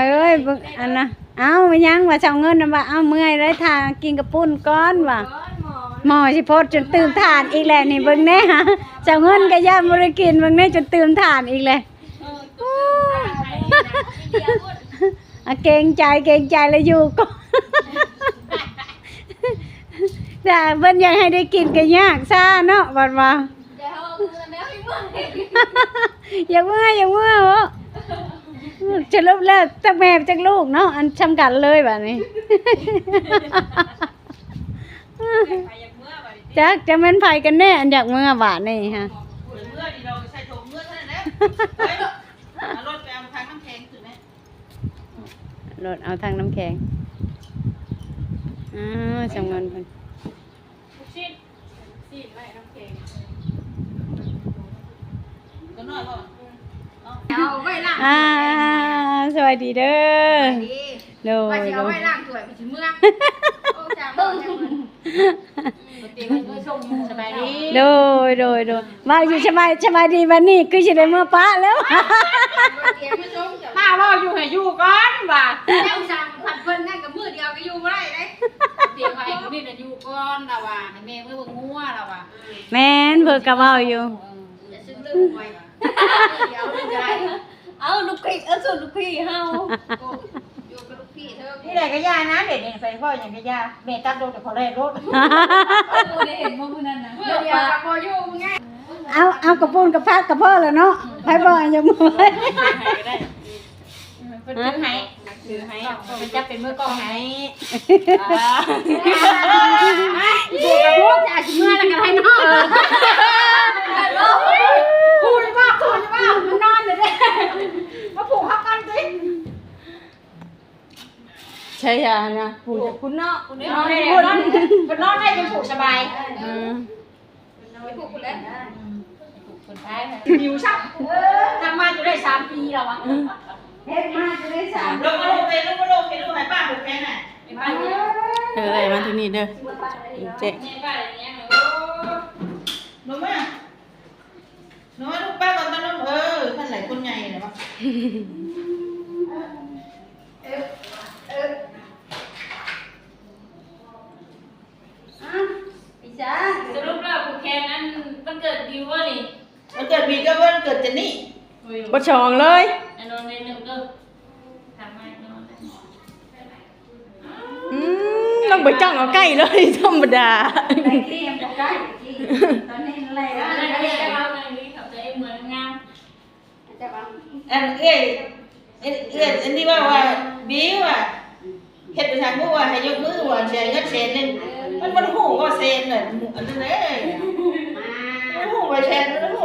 ຍເອີຍ ເບິ່ງອັນນະ ເອົ້າ ແມ່ນຫຍັງວ່າ ຊາວເງິນນະວ່າ ເອົ້າ ເມື່ອຍເລີຍ ຖ້າກິນກະປຸ້ນກ່ອນວ່າ ໝໍຊິພົດຈົນຕື່ມຖ່ານອີກແຫຼະນີ້ ເບິ່ງແດ່ ຊາວເງິນກໍຢ້ານບໍ່ໄດ້ກິນ ເບິ່ງແດ່ ຈົນຕື່ມຖ່ານອີກແຫຼະ. ອາ ເກງໃຈ ເກງໃຈລະຢູ່ກ່ອນ ຖ້າເພິ່ນຢາກໃຫ້ໄດ້ກິນກໍຍາກຊ້າເນາະ ບັດວ່າ ຢາກເມືອ ຢາກເມືອບໍ? ສະຫຼຸບແລ້ວຈັກແມ່ຈັກລູກເນາະ ອັນຊ່ຳກັນເລີຍບາດນີ້ ຈັກຈະແມ່ນໃຜກັນແນ່ ອັນຢາກເມືອບາດນີ້ຮະ ເມືອນີ້ເຮົາໃສ່ຖົງເມືອເທົ່ານັ້ນແຫຼະ ເອົາລົດໄປເອົາຖັງນ້ຳແຂງຂຶ້ນແມ່ ລົດເອົາຖັງນ້ຳແຂງ ອ້າວ ຊາວເງິນເພິ່ນ ລູກຊິ້ນ ຊີ້ນໄວ້ນ້ຳແຂງ ຕົວນ້ອຍບໍ່? ເອົາໄວ້ລ້າງ ອ່າ ສະບາຍດີເດີ ສະບາຍດີ ໂດຍ ວ່າຊິເອົາໄວ້ລ້າງຖ້ວຍ ໄປຊິເມືອ ໂອ້ ຊ່າງເວົ້າ ເບິ່ງ ສະບາຍດີ ໂດຍ ໂດຍ ໂດຍ ເວົ້າຢູ່ ສະບາຍ ສະບາຍດີ ບັດນີ້ຄືຊິໄດ້ເມືອປະແລ້ວ ຖ້າເວົ້າຢູ່ໃຫ້ຢູ່ກ່ອນວ່າ ເຈົ້າສັ່ງພັດເພິ່ນນັ້ນກໍມື້ດຽວກໍຢູ່ບໍ່ໄດ້ເດ້ ຕຽມໄວ້ມື້ນີ້ນະຢູ່ກ່ອນລະວ່າ ໃຫ້ແມ່ເມືອເບິ່ງງົວລະວ່າ ແມ່ນ ເພິ່ນກໍເວົ້າຢູ່ ເອີ ຢ່າຊຶມເລີຍ ເອົາລູກພີ່ ເອົາສູດລູກພີ່ເຮົາ ຢູ່ກັບລູກພີ່ເທີ ນີ້ແຫຼະກໍຢ່ານະ ເດດນີ້ໄປເວົ້າຫຍັງກໍຢ່າ ແມ່ຕັດລົດກໍຂໍແລ່ນລົດ ບໍ່ໄດ້ເຫັນບໍ່ມື້ນັ້ນນະ ເມື່ອດຽວກໍບໍ່ຢູ່ໄງ ເອົາ ເອົາກະປຸ້ນກະຜັກກໍພໍແລ້ວເນາະ ໃຜບອກໃຫ້ຢາກເມືອ ເພິ່ນຖືໃຫ້ ຖືໃຫ້ ເພິ່ນຈະເປັນມືກ້ອງໃຫ້ ອ່າ ຢູ່ກັບລູກຈະຊິເມືອແລ້ວກໍໄດ້ເນາະ ຄູນວ່າ ຄູນວ່າ ມັນນອນເລີຍເດ້ ມາຜູກເຮົາກ່ອນຕິ ໃຊ່ຫຍັງນະ ຜູກ ຄຸນເນາະ ນອນໄດ້ ເພິ່ນນອນໄດ້ ຍັງຜູກສະບາຍ ອືມ ໄປຜູກພຸ້ນແຫຼະ ອືມ ໄປຜູກພຸ້ນໄປ ຫິວຊ້ຳ ທຳມາຢູ່ໄດ້ສາມປີແລ້ວວະ ເຮັດມາຢູ່ໄດ້ສາມ ລົງມາ ລົງໄປ ລົງມາ ລົງໄປ ລູກໃຫ້ປ້າຜູກແຂນໜ້ອຍ ເອີ ມາທີ່ນີ້ເດີ ເຈ ແມ່ປ້າເຮັດຫຍັງ ໂອ້ ລົງມາ ນ້ອຍລູກປ້າກ່ອນຕານມ ເອີ ທ່ານຫຼາຍຄົນໃຫຍ່ແລ້ວວະ ເອີ ເອີ ອ້າວ ອີສາ ສະຫຼຸບແລ້ວຜູກແຂນອັນວັນເກີດບິວບໍ່ນີ້? ວັນເກີດບິວກັບວັນເກີດເຈນນີ້ ໂອ້ຍ ບໍ່ສອງເລີຍ ອັນນອນໃນໜຶ່ງເດີ ທາງໃໝ່ນອນ ອືມ ລອງໄປຈ້ອງເອົາໃກ້ເລີຍ ທຳມະດາ ແຕ່ກີ້ຍັງບໍ່ໃກ້ ຕອນນີ້ແລ້ວ ອັນເອື້ອຍ ອັນ ເອື້ອຍ ອັນນີ້ວ່າ ວ່າ ບິວວ່າ ເຮັດໄປທາງຮູ້ວ່າໃຫ້ຍົກມືວ່າເສຍເງິນແສນໜຶ່ງ ມັນບໍ່ຮູ້ວ່າແສນນະ ອັນນັ້ນເດ້ ມັນຮູ້ວ່າແສນ ມັນຮູ້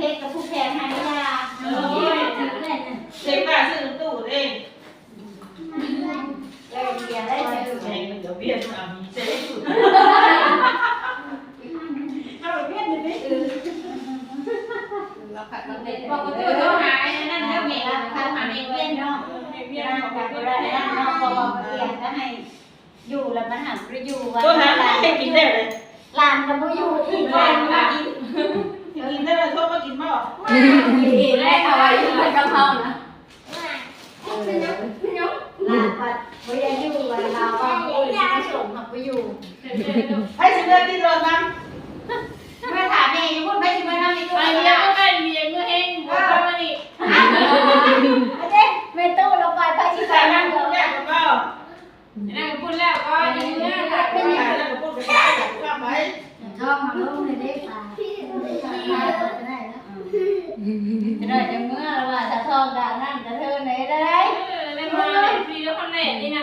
ເຮັດກັບຜູ້ແພງໃຫ້ເວລາ. ໂອ້ຍ ເຊັກວ່າຊື້ຕູ້ເດ້. ເອີ ເບຍໄດ້ຊື້ ແພງມັນກໍເບຍເອົາມີເຊັກ. ເອົາໄປວຽນເດ້. ເອີ ລາວຂາຍຄອນເທັນ. ບອກປະຕູໂທຫາໄອ້ນັ້ນແລ້ວ ແມ່ ລາວຂາຍຄອນເທັນວຽນເນາະ. ເອີ ວຽນ ລາວກໍບໍ່ໄດ້ເນາະ ເພາະວ່າເບຍຈະໃຫ້ ຢູ່ແລ້ວມັນຫາບໍ່ໄດ້ຢູ່ ໂທຫາໃຫ້ກິນແລ້ວເລີຍ. ຫຼານກໍບໍ່ຢູ່ອີກ ຫຼານກໍບໍ່ກິນ ກິນໄດ້ແລ້ວ ໂທມາກິນບໍ່? ກິນເອງແລ້ວ ເອົາໄວ້ຢູ່ກັບເຮົານະ. ເອີ ຫຼານກໍບໍ່ຢາກຢູ່ ລາວວ່າ ໂອ້ຍ ມາສົ່ງຫາບໍ່ຢູ່. ໃຜຊິເມືອຕິດລົດນຳ? ເມືອຖາມແມ່ຢູ່ພຸ້ນ ໃຜຊິເມືອນຳອີກ? ໄປແລ້ວ ໄປເມືອແຮງ ບໍ່ເຂົ້າມານີ້. ເດ້ ແມ່ຕູ້ລົງໄປ ໃຜຊິໄປນຳ? ແມ່ນບໍ່? ນັ້ນກໍພຸ້ນແລ້ວ ກໍຍັງເມືອ ຖ້າໄປແລ້ວກໍພຸ້ນກໍໄປ ຖ້າໄປ ຈອງມາລົງເລີຍເດ້ ປາ ໄດ້ແລ້ວ ຈະໄດ້ຈັກເມືອລະວ່າ ຖ້າທ້ອງກະນັ້ນກະເທີນໄດ້ ເອີ ໄດ້ມາເລີຍ ຟຣີດອກຄອນເທັນນີ້ນະ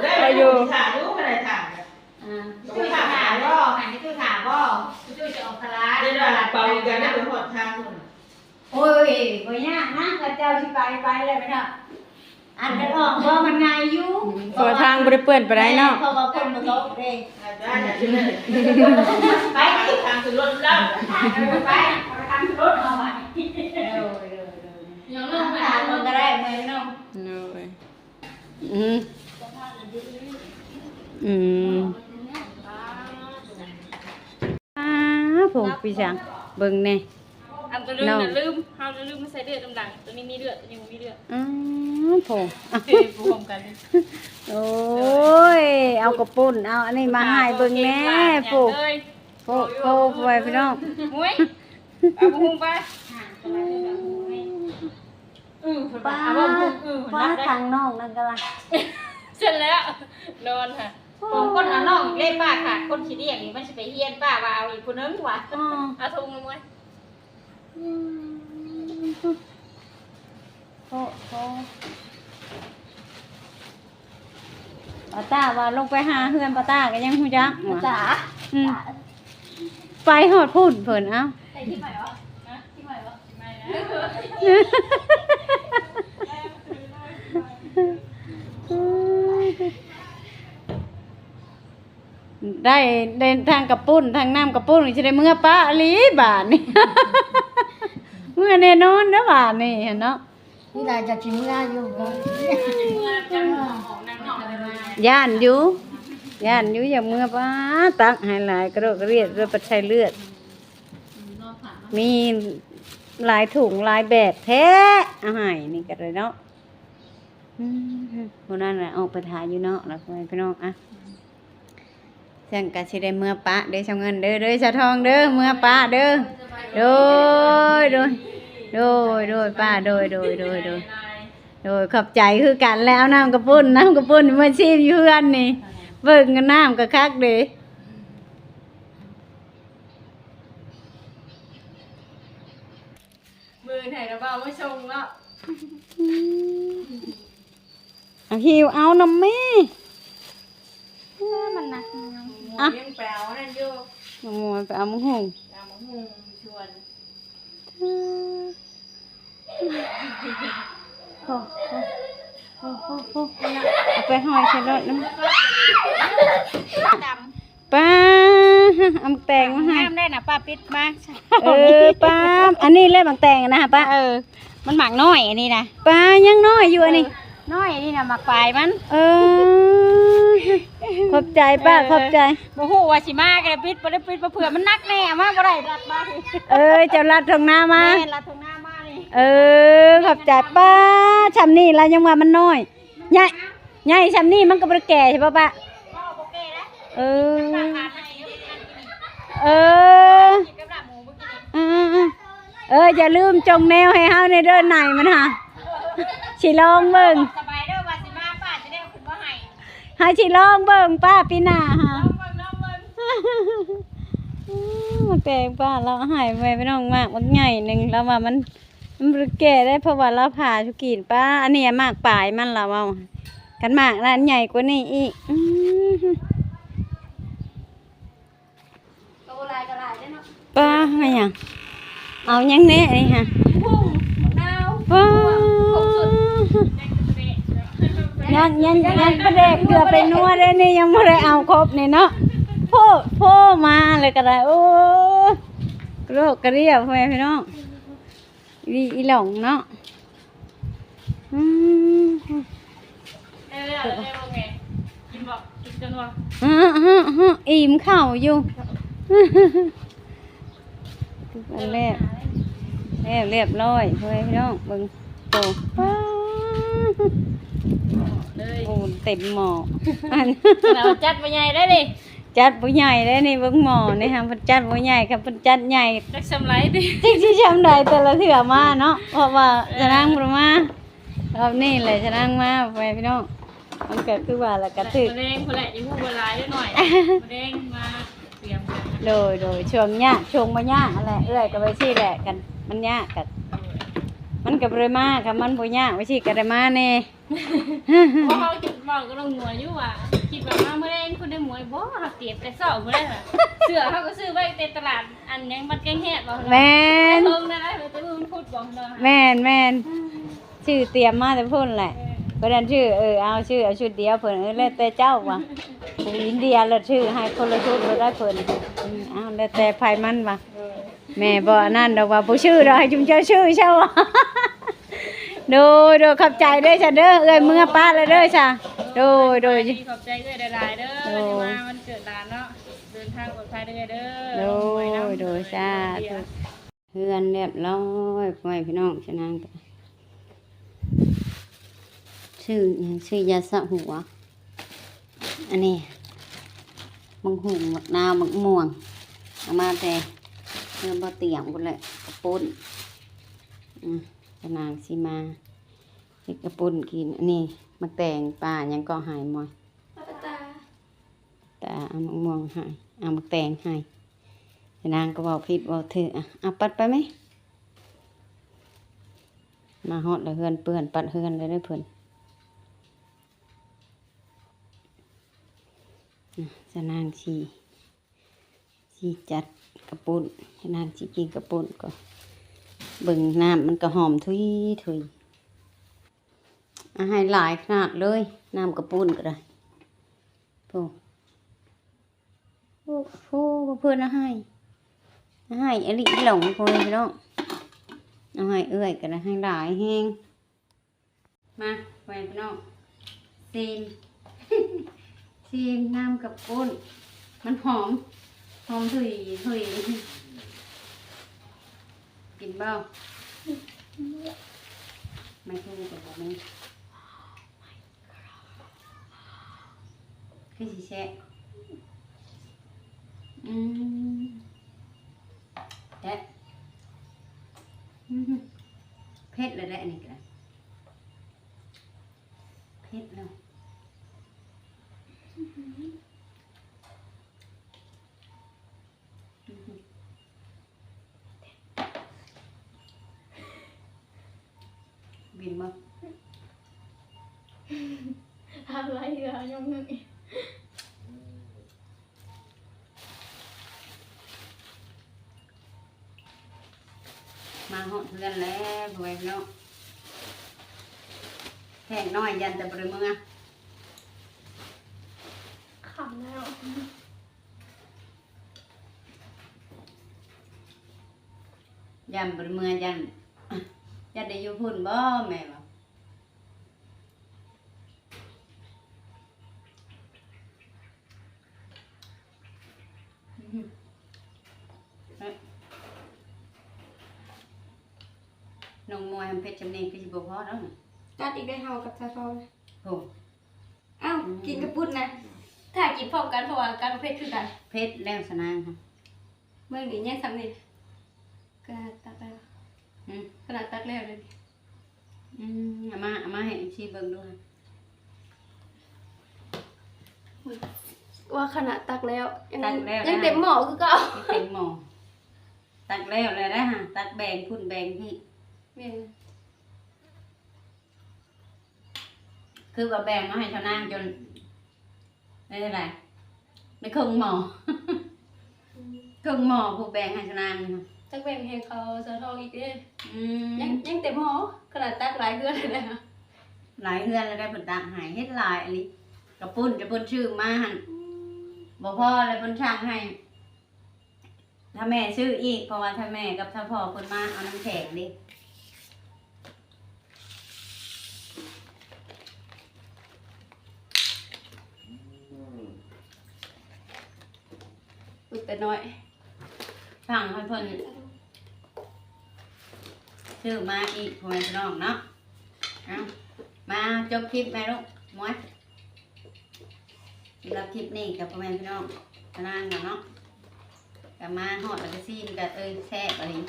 ໄດ້ຢູ່ ຖ້າຢູ່ ບໍ່ໄດ້ຖ້າ ອ່າ ໄປຖ້າບໍ່ ຫັ້ນໄປຖ້າບໍ່ ໄປຖ້າບໍ່ ໄດ້ລະ ເປົ່າກັນໄດ້ໄປຮອດທາງພຸ້ນ. ໂອ້ຍ ບໍ່ຍາກນະ ເຂົາເຈົ້າຊິໄປ ໄປແລ້ວແມ່ນເນາະ. ອັນເປັນອອກບໍ່ ມັນງ່າຍຢູ່ ເພາະວ່າທາງບໍ່ໄດ້ເປື້ອນປານໃດເນາະ ເພາະວ່າຝົນບໍ່ຕົກເດ້. ໄປ ໄປທາງຂຶ້ນລົດແລ້ວ ໄປ ໄປທາງຂຶ້ນລົດເຮົາໄປ. ໂດຍ ໂດຍ ໂດຍ ທາງມັນກໍໄດ້ເມືອຍເນາະ. ໂດຍ ອືມ ອືມ ອ້າ ໂອ້ ພີ່ຊ້າງ ເບິ່ງແດ່. ອັນຕົວໜຶ່ງນະລືມ ເຮົານະລືມມາໃສ່ເລືອດນຳຫຼັງ ຕົວນີ້ມີເລືອດ ຕົວນີ້ບໍ່ມີເລືອດ. ອືມ ໂອ້ ເອີ ພວມກັນ. ໂອ້ຍ ເອົາກະປຸ້ນ ເອົາອັນນີ້ມາໃຫ້ເບິ່ງແດ່. ໂອ້ ໂອ້ ໂອ້ ພໍ່ແມ່ພີ່ນ້ອງ ໂອ້ຍ ເອົາບໍ່ຮູ້ໄປ. ອື ເພິ່ນວ່າ ອ້າ ເອົາເບິ່ງ ອື ເພິ່ນວ່າ ທາງນ້ອງນັ້ນກໍວ່າ ເສັດແລ້ວ ນອນຫັ້ນ ໂອ້ ຂອງຄົນເອົານ້ອງເດ້ ປ້າຂາດຄົນຂີ້ລ້ຽງນີ້ ມັນຊິໄປຮຽນ ປ້າວ່າເອົາອີກຜູ້ໜຶ່ງວ່າ ອື ເອົາທຸງມາ ອືມ ໂອ້ ໂອ້ ປ້າຕາວ່າລົງໄປຫາເຮືອນປ້າຕາກໍຍັງຮູ້ຈັກ ປ້າຕາ ອືມ ໄປຮອດພຸ້ນເພິ່ນ ເອົ້າ ໄປທີ່ໃໝ່ວະ? ຮະ? ທີ່ໃໝ່ວະ? ທີ່ໃໝ່ນະ? ໄດ້ ໄດ້ທັງກະປຸ້ນ ທັງນ້ຳກະປຸ້ນ ຊິໄດ້ເມືອປະອີ່ຫຼີບາດນີ້ ເມືອແນ່ນອນເດີບາດນີ້ຫັ້ນເນາະ. ນີ້ລະຈະຊິເມືອຢູ່ກໍ ຢ້ານຢູ່ ຢ້ານຢູ່ ຢາກເມືອ ປ້າ ຕັກໃຫ້ຫຼາຍກະໂດກກະດຽດ ເລືອດປັດໄຊເລືອດ ມີຫຼາຍຖົງຫຼາຍແບບແທ້ ເອົາໃຫ້ນີ້ກໍໄດ້ເນາະ. ອືມ ຜູ້ນັ້ນນະອອກໄປຖ້າຢູ່ນອກລະ ພໍ່ແມ່ພີ່ນ້ອງ ອະ ຊັ້ນກະຊິໄດ້ເມືອປະເດີ ຊາວເງິນເດີ ເດີ ຊາວທອງເດີ ເມືອປະເດີ ໂດຍ ໂດຍ ໂດຍ ໂດຍ ປ້າ ໂດຍ ໂດຍ ໂດຍ ໂດຍ ໂດຍ ຂອບໃຈຄືກັນແຫຼະ ເອົານ້ຳກະປຸ້ນ ນ້ຳກະປຸ້ນມາຊີມຢູ່ເຮືອນນີ້ ເບິ່ງນ້ຳກະຄັກເດ. ມື້ໄທລະເວົ້າມາສົ່ງເນາະ ອືມ ອາ ຫິວເອົານຳແມ່ ມັນໜັກ ອະ ຍັງໄປເອົານັ້ນຢູ່ ນ້ອງມວຍໄປເອົາໝາກຫຸ່ງ ເອົາໝາກຫຸ່ງຢູ່ສວນ ໂອ້ ໂອ້ ໂອ້ ເອົາໄປຫ້ອຍໃສ່ລົດນຳ ດຳ ປ້າ ເອົາໝາກແຕງມາໃຫ້ ງາມໄດ້ນະ ປ້າປິດມາ ເອີ ປ້າ ອັນນີ້ແຫຼະໝາກແຕງນະປ້າ ເອີ ມັນໝາກນ້ອຍອັນນີ້ນະ ປ້າ ຍັງນ້ອຍຢູ່ອັນນີ້ ເອີ ນ້ອຍອັນນີ້ນະ ໝາກປາຍມັນ ເອີ ຂອບໃຈປ້າ ເອີ ຂອບໃຈ ບໍ່ຮູ້ວ່າຊິມາກໍໄດ້ປິດ ບໍ່ໄດ້ປິດ ເພື່ອມັນໜັກແນ່ ເອົາມາບໍ່ໄດ້ ລັດມາ ເອີ ເຈົ້າລັດທົ່ງນາມາ ແມ່ນ ລັດທົ່ງນາມານີ້ ເອີ ຂອບໃຈ ປ້າ ຊ່ຳນີ້ລະຍັງວ່າມັນນ້ອຍ ໃຫຍ່ ໃຫຍ່ຊ່ຳນີ້ມັນກໍບໍ່ໄດ້ແກ່ໃຊ່ບໍ່ປ້າ? ບໍ່ ບໍ່ແກ່ເດ້ ເອີ ເອີ ເອີ ເອີ ເອີ ເອີ ເອີ ເອີ ຢ່າລືມຈົ່ງແນວໃຫ້ເຮົາແດ່ເດີ ໃນມັນຫາ ຊິລອງເບິ່ງ ສະບາຍເດີ ວ່າຊິມາປ້າຊິໄດ້ເອົາຂຶ້ນມາໃຫ້ ເຮົາຊິລອງເບິ່ງປ້າປີໜ້າຫາ ລອງເບິ່ງ ລອງເບິ່ງ ແຕງປ້າລາວໃຫ້ແມ່ພີ່ນ້ອງ ໝາກບັກໃຫຍ່ໜຶ່ງ ລາວວ່າມັນ ມັນບໍ່ໄດ້ແກ່ໄດ້ ເພາະວ່າລາວຜ່າສຸກີນ ປ້າ ອັນນີ້ໝາກປາຍມັນ ລາວເວົ້າ ຄັນໝາກລະອັນໃຫຍ່ກວ່ານີ້ອີກ ອືມ ໂຕຫຼາຍກໍຫຼາຍເດ້ເນາະ ປ້າ ແມ່ນຫຍັງ ເອົາຫຍັງແນ່ນີ້ຫະ ຫຸ່ງ ໝາກນາວ ປ້າ ຄົບສຸດ ຍັງ ຍັງ ຍັງປາແດກເກືອໄປນົວເດ້ນີ້ ຍັງບໍ່ໄດ້ເອົາຄົບນີ້ເນາະ ໂພດ ໂພດມາເລີຍກໍໄດ້ ໂອ້ ກະໂລກກະເລຍ ພໍ່ແມ່ພີ່ນ້ອງ. ອີ່ ອີ່ຫຼອງເນາະ ອືມ ເອີ ເອີ ເອີ ບໍ່ແມ່ນ ກິນບໍ່ ກິນຈົນວ່າ ອື ອື ອື ອີ່ມເຂົ້າຢູ່ ອັນແລກ ແລ້ວ ລຽບລ້ອຍ ພໍ່ແມ່ພີ່ນ້ອງ ເບິ່ງ ໂອ້ ປ້າ ເລີຍ ໂອ້ ເຕັມໝໍ້ ອັນ ເຮົາຈັດບໍ່ໃຫຍ່ໄດ້ເດ້. ຈັດຜູ້ໃຫຍ່ເດ້ນີ້ ເບິ່ງໝໍ້ນີ້ຫາ ເພິ່ນຈັດບໍ່ໃຫຍ່ ຄັນເພິ່ນຈັດໃຫຍ່ ຈັກສ່ຳໃດຕິ ຈັກຊິສ່ຳໃດແຕ່ລະເທື່ອມາເນາະ ເພາະວ່າ ເອີ ຊະນາງບໍ່ໄດ້ມາ ຮອບນີ້ແຫຼະຊະນາງມາ ພໍ່ແມ່ພີ່ນ້ອງ ມັນກໍຄືວ່າລະ ກະຖືກ ມື້ແລງພຸ້ນແຫຼະ ຢ່າຮູ້ວ່າຫຼາຍເດີໜ້ອຍ ມື້ແລງມາຕຽມກັນ ໂດຍ ໂດຍ ຊ່ວງຍາກ ຊ່ວງບໍ່ຍາກຫັ້ນແຫຼະ ເອື້ອຍກໍໄປຊີ້ແຫຼະ ຄັນມັນຍາກກໍ ໂດຍ ມັນກໍບໍ່ໄດ້ມາ ຄັນມັນບໍ່ຍາກໄປຊີ້ກໍໄດ້ມາແດ່. ເພາະເຮົາຄິດເວົ້າກັບນ້ອງໝວຍຢູ່ວ່າ ຄິດວ່າມາມື້ແລງພຸ້ນໄດ້ໝວຍ ບໍ່ ເຮົາຕຽມແຕ່ເຊົ້າພຸ້ນແຫຼະ ເສື້ອເຮົາກໍຊື້ໄວ້ແຕ່ຕະຫຼາດ ອັນຫຍັງ ວັດແກ້ງແຮດບໍ່ ແມ່ນ ເທິງນັ້ນແຫຼະ ແຕ່ມື້ວັນພຸດບໍ່ ແມ່ນ ແມ່ນ ຊື້ຕຽມມາແຕ່ພຸ້ນແຫຼະ ເອີ ເພິ່ນນັ້ນຊື້ ເອີ ເອົາ ຊື້ເອົາຊຸດດຽວ ເພິ່ນ ເອີ ແລ້ວແຕ່ເຈົ້າວ່າ ຜູ້ອິນເດຍລະຊື້ໃຫ້ຄົນລະຊຸດລະໄດ້ ເພິ່ນ ເອົາ ແລ້ວແຕ່ໃຜມັນວ່າ ເອີ ແມ່ບໍ່ອັນນັ້ນດອກ ວ່າບໍ່ຊື້ດອກ ໃຫ້ຈຸມເຈົ້າຊື້ຊະ. ໂດຍ ໂດຍ ຂອບໃຈເດີຊະເດີ ເອື້ອຍເມືອປະແລ້ວເດີຊະ. ໂດຍ ໂດຍ ຂອບໃຈເອື້ອຍຫຼາຍໆເດີ ໂດຍ ທີ່ມາວັນເກີດຫຼານເນາະ ເດີນທາງປອດໄພເດີເອື້ອຍເດີ. ໂດຍ ໂດຍ ສາທຸ. ເຮືອນລຽບລ້ອຍ ພໍ່ແມ່ພີ່ນ້ອງ ຊະນາງ ຊື້ ຊື້ຢາສະຫົວ ອັນນີ້ ບັກຫຸ່ງ ບັກນາວ ບັກມ່ວງ ເອົາມາແຕ່ເຮືອນບໍ່ຕຽງພຸ້ນແຫຼະ ກະປຸ້ນ ອືມ ຊະນາງຊິມາເຮັດກະປຸ້ນກິນ. ອັນນີ້ໝາກແຕງ ປາຫຍັງກໍໃຫ້ໝົດ ປາຕາ ຕາເອົາໝາກມ່ວງໃຫ້ ເອົາໝາກແຕງໃຫ້. ຊະນາງກໍເວົ້າຜິດເວົ້າຖືກ. ອະ ເອົາປັດໄປແມະ. ມາຮອດແລ້ວເຮືອນເປື້ອນ ປັດເຮືອນເລີຍເດີເພິ່ນ. ອະ ຊະນາງຊິ ຊິຈັດກະປຸ້ນ ຊະນາງຊິກິນກະປຸ້ນກໍ ເບິ່ງນ້ຳມັນກໍຫອມທຸຍໆ. ອາ ໃຫ້ຫຼາຍຂະໜາດເລີຍ ນ້ຳກະປຸ້ນກໍໄດ້. ໂອ້ ໂອ້ໂຫ ເພິ່ນເອົາໃຫ້ ເອົາໃຫ້ອີ່ຫຼີ ຫຼົງ ພໍ່ແມ່ພີ່ນ້ອງ. ເອົາໃຫ້ເອື້ອຍກໍໄດ້ ໃຫ້ຫຼາຍແຮງ. ມາ ພໍ່ແມ່ພີ່ນ້ອງ ຊີມ ຊີມນ້ຳກະປຸ້ນ. ມັນຫອມ ຫອມທຸຍໆ. ກິນບໍ່? ໄມ້ທູກໍບໍ່ມີ. ຄືຊິແຊບ. ອືມ ແຊບ. ອືມ ເຜັດແລ້ວແຫຼະ ອັນນີ້ກໍໄດ້ ເຜັດແລ້ວ. ບິນບໍ່? ອາໄລເຫຼືອຍົກໜຶ່ງ. ມາຮອດເຮືອນແລ້ວ ພໍ່ແມ່ພີ່ນ້ອງ. ແຂກນ້ອຍຢ້ານແຕ່ບໍ່ໄດ້ເມືອ. ຄ່ຳແລ້ວ. ຢ້ານບໍ່ໄດ້ເມືອ ຢ້ານ ຢ້ານໄດ້ຢູ່ພຸ້ນບໍ່ ແມ່ວ່າ. ອືມ ນ້ອງມວຍ ເຜັດຈຳນີ້ຄືຊິບໍ່ພໍແລ້ວ. ຈັດອີກໄດ້ເຮົາກັບສາວທອງ. ໂອ້ ເອົ້າ ອືມ ກິນກະປຸ້ນນະ ຖ້າກິນພ້ອມກັນ ເພາະວ່າກັນເຜັດຄືກັນ. ເຜັດແລ້ວຊະນາງ. ເບິ່ງນີ້ຍັງສ່ຳນີ້ ຂະໜາດຕັກແລ້ວ. ອືມ ຂະໜາດຕັກແລ້ວເດ້. ອືມ ເອົາມາ ເອົາມາໃຫ້ເອັຟຊີເບິ່ງດູ. ວ່າຂະໜາດຕັກແລ້ວ ຍັງ ຕັກແລ້ວ ຍັງເຕັມໝໍ້ຄືເກົ່າ. ຍັງເຕັມໝໍ້ ຕັກແລ້ວແລ້ວນະ ຕັກແບ່ງພຸ້ນແບ່ງພີ້. ແມ່ນ. ຄືວ່າແບ່ງມາໃຫ້ຊາວນາງຈົນ ເປັນຈັ່ງໃດ ໄດ້ເຄິ່ງໝໍ້ ອືມ ເຄິ່ງໝໍ້ ຜູ້ແບ່ງໃຫ້ຊາວນາງ. ຈັກແບ່ງໃຫ້ເຂົາສາວທອງອີກເດ້. ອືມ ຍັງ ຍັງເຕັມໝໍ້ ຂະໜາດຕັກຫຼາຍເຮືອນແລ້ວນະ. ຫຼາຍເຮືອນແລ້ວໄດ໋ ເພິ່ນຕັກໃຫ້ ເຮັດຫຼາຍອີ່ຫຼີ. ກະປຸ້ນ ແຕ່ເພິ່ນຊື້ມາຫັ້ນ ອືມ ບໍ່ພໍ ແລ້ວເພິ່ນສັ່ງໃຫ້ ຖ້າແມ່ຊື້ອີກ ເພາະວ່າຖ້າແມ່ກັບຖ້າພໍ່ເພິ່ນມາເອົານ້ຳແຂງເດ້. ອືມ ອຸດແຕ່ນ້ອຍ ສັ່ງໃຫ້ເພິ່ນຊື້ມາອີກ ພໍ່ແມ່ພີ່ນ້ອງເນາະ. ເອົາ ມາຈົບຄລິບແມ່ລູກ ມວຍ. ສຳລັບຄລິບນີ້ກໍ ພໍ່ແມ່ພີ່ນ້ອງ ຊາວນາງກໍເນາະ ກໍມາຮອດແລ້ວກໍຊີມກໍ ເອີຍ ແຊບອີ່ຫຼີ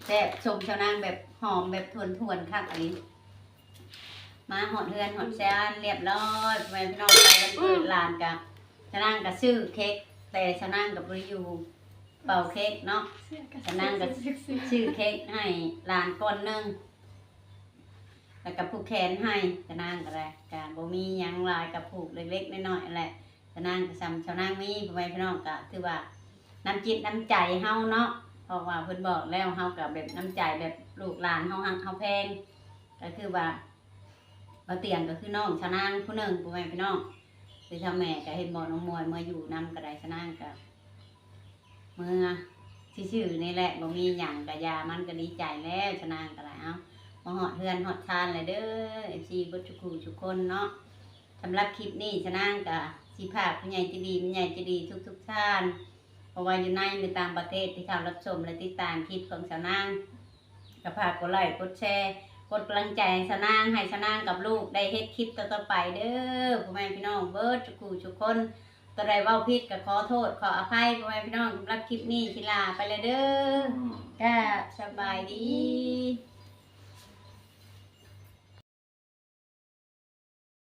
ແຊບ ຊົມຊາວນາງແບບຫອມ ແບບຖ້ວນໆ ຄັກອີ່ຫຼີ. ມາຮອດເຮືອນຮອດຊານລຽບຮ້ອຍ ພໍ່ແມ່ພີ່ນ້ອງ ໄປວັນເກີດ ອືມ ຫຼານກໍ ຊາວນາງກໍຊື້ເຄັກ ແຕ່ຊາວນາງກໍບໍ່ໄດ້ຢູ່ເປົ່າເຄັກເນາະ ຊາວນາງກໍຊື້ເຄັກໃຫ້ຫຼານກ່ອນໜຶ່ງ. ແລ້ວກໍຜູກແຂນໃຫ້ຊາວນາງກໍໄດ້ ກໍບໍ່ມີຫຍັງຫຼາຍ ກໍຜູກເລັກໆ ນ້ອຍໆ ນັ້ນແຫຼະ. ຊາວນາງກໍສ່ຳຊາວນາງມີ ພໍ່ແມ່ພີ່ນ້ອງ ກໍຖືວ່ານ້ຳຈິດນ້ຳໃຈເຮົາເນາະ ເພາະວ່າເພິ່ນບອກແລ້ວ ເຮົາກໍແບບນ້ຳໃຈແບບລູກຫຼານເຮົາຮັກເຮົາແພງ ກໍຄືວ່າ ບ່າວຕຽງກໍຄືນ້ອງຊາວນາງຜູ້ໜຶ່ງ ພໍ່ແມ່ພີ່ນ້ອງ. ຄືທາງແມ່ກໍເຫັນບໍ່ ນ້ອງມວຍເມືອຢູ່ນຳກໍໄດ້ ຊາວນາງກໍ ເມືອຊື່ໆ ນີ້ແຫຼະ ບໍ່ມີຫຍັງກໍຢ່າ ມັນກໍດີໃຈແລ້ວ ຊາວນາງກໍໄດ້. ເອົາ ມາຮອດເຮືອນຮອດຊານແລ້ວເດີ ເອັຟຊີ ເບິດທຸກຜູ້ທຸກຄົນເນາະ. ສຳລັບຄລິບນີ້ ຊາວນາງກໍຊິພາກຜູ້ໃຫຍ່ໃຈດີ ແມ່ໃຫຍ່ໃຈດີທຸກໆ ທ່ານ ບໍ່ວ່າຢູ່ໃນ ຫຼື ຕ່າງປະເທດ ທີ່ເຂົ້າຮັບຊົມ ແລະ ຕິດຕາມຄລິບຂອງຊາວນາງ ກໍຝາກກົດໄລ້ ກົດແຊ ກົດກຳລັງໃຈໃຫ້ຊາວນາງ ໃຫ້ຊາວນາງກັບລູກໄດ້ເຮັດຄລິບຕໍ່ໆ ໄປເດີ ພໍ່ແມ່ພີ່ນ້ອງເບິດທຸກຜູ້ທຸກຄົນ. ຕົວໃດເວົ້າຜິດກໍຂໍໂທດຂໍອະໄພ ພໍ່ແມ່ພີ່ນ້ອງ. ສຳລັບຄລິບນີ້ຊິລາໄປແລ້ວເດີ ກາບສະບາຍດີ.